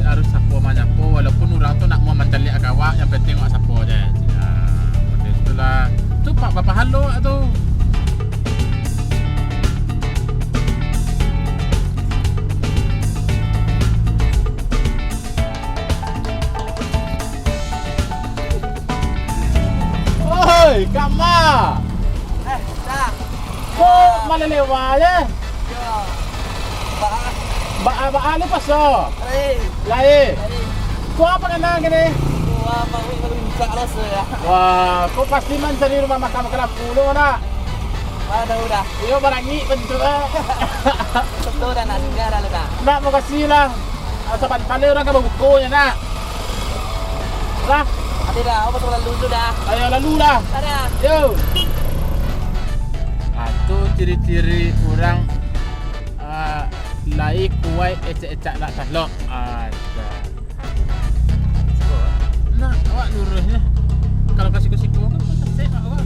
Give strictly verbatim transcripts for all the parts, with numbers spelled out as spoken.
Harus sapo manyapo, walaupun urang tu nak mau mancaliak ka awak, yang penting awak sapo je. Nah, model itulah. Tu pak bapahalo awak tu. Oi, Kak Ma. Eh, dah. Kok malelewa je? Yo. Ba-, ba-, ba-, ni paso? Lai. Lai. Lai. Kok apa kena kini? Kok apa, wih, kalau buka rasa ya. Wah, kok pasti mancari rumah makan makan aku lo nak? Ada udah. Iyo, barangik bentuk, eh. Betul dah, nak singgah dah lu dah. Nak, makasih lah. Asa pan-, pandai urang ka babuko nyo, nak. Lah. Ado dah, awak pasal lalu dulu dah. Ayo, lalu lah. Dah. Yo. Ah, tu ciri-ciri urang, ah, lai kuaik ecak-ecak nak talok. Ah, dah. Nak, awak lurus je. Kalau ka siko-siko kan, kau tasek awak.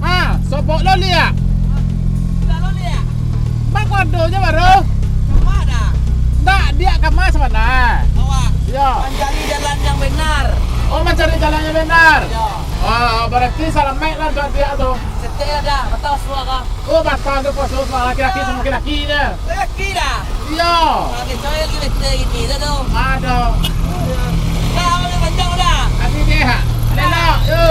Ah, sobok lo liak. Dah lo liak. Bang, kau ado je baru. Kama dah? Ndak, diak kama sabana. Awak. Yo. Mancari jalan yang benar. Oh, mancari jalan yang benar. Yo. Ah, berarti salamaik lah untuak diak tu. Setia dah, batal suara. Oh, batang tu puaso, laki-laki samo laki-laki je. Laki dah? Iyo. Kalau kecuali lagi bete gini dah tu. Aduh. Dah, awak boleh panjang dah. Habis deh, ha. Elok, yo.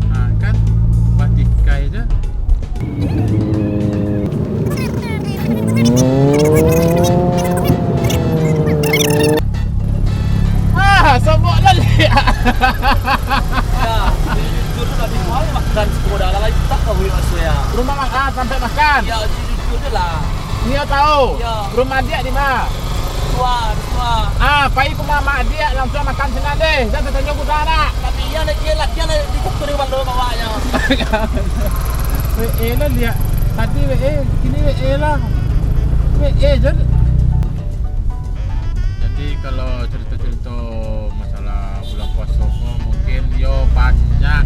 Ha, kan? Batikai je. Ah, sobok lah liak. Ya, jujur tu tadi, wah, makan sepuluh dalam lagi tak tahu ya, maksud ya. Rumah makan, sampai makan. Ya, jujur je lah. Nio tahu? Ya. Rumah diak di ma? Tua, tua. Ah, pai ka rumah mak diak, langsung makan sinan deh. Jan tatanyo kuda nak. Tapi iya nak, iya lah, iya nak dikutuk di kepala bawaknya. Weh, eh lah liak. Tadi weh, eh, kini weh, eh lah. Weh, eh, jan. Jadi, kalau carito-carito masalah bulan puaso ko, mungkin yo banyak.